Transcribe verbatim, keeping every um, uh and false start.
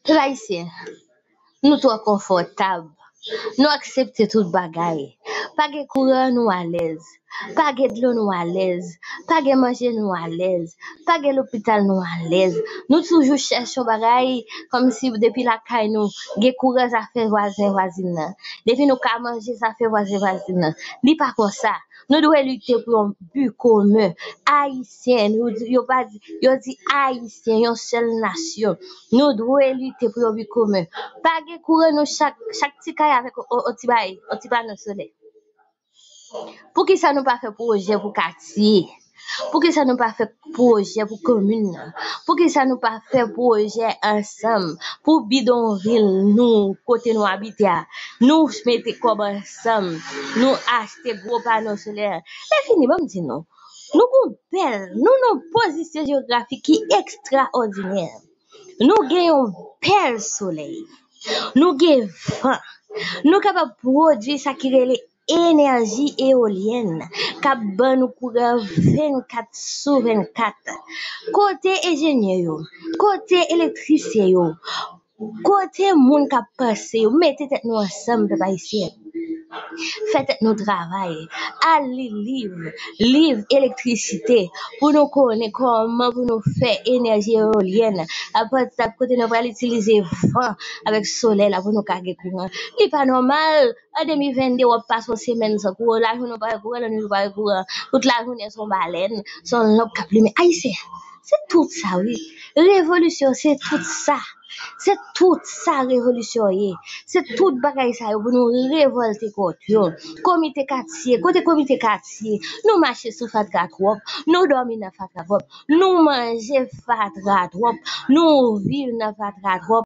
Pèp ayisyen, nou twò konfòtab. Nou aksepte tout bagay. Pa gen kouran, nou alèz. Pa gen dlo, nou alèz. Pa gen manje, nou alèz. Pa gen lopital, nou alèz. Nou toujou chèche yon bagay, kòmsi depi lakay nou, gen kouran, sa fè vwazen, vwazin nan. Depi nou ka manje, sa fè vwazen, vwazin nan. Li pa konsa. Nou dwe lite pou yon bi komen. Ayisyen, nou di, yo pa di, yo di Ayisyen, yon sèl nasyon. Nou dwe lite pou yon bi komen. Pa gen kouran, nou chak, chak ti kay avèk o, o, o ti bay, o ti pano solè. Poukisa nou pa fè pwojè pou katye? Poukisa nou pa fè pwojè pou komin nan? Poukisa nou pa fè pwojè ansanm pou bidonvil nou, kote nou abite a? Nou mete kòb ansanm, nou achte gwo pano solè. Lè fini, ban m di nou, nou gon bèl, nou nan pozisyon jewografik ki ekstraòdinè. Nou gen yon bèl solèy. Nou gen van. Nou kapab pwodui sa ki rele enèji eolyèn k ap ban nou kouran vennkat sou vennkat. Kote enjenyè yo? Kote elektrisyen yo? Kote moun k ap panse yo? Mete tèt nou ansanm, pèp ayisyen. Fè tèt nou travay. Al li liv, liv elektrisite, pou nou konnen kòman pou nou fè enèji eolyèn. Apati kote nou pral itilize van avèk solèy la pou nou ka gen kouran. Li pa nòmal. An de mil venn de, w ap pase yon semèn san kouran, lajounen w pa gen kouran, lannwit w pa gen kouran. Tout lajounen se yon balèn, se yon lanp k ap limen. Ayisyen, se tout sa, wi. Revolisyon, se tout sa. Se tout sa revolisyon ye. Se tout bagay sa yo pou nou revòlte kont yo. Komite katye, kote komite katye? Nou mache sou fatra twòp, nou dòmi nan fatra twòp, nou manje fatra twòp, nou viv nan fatra twòp.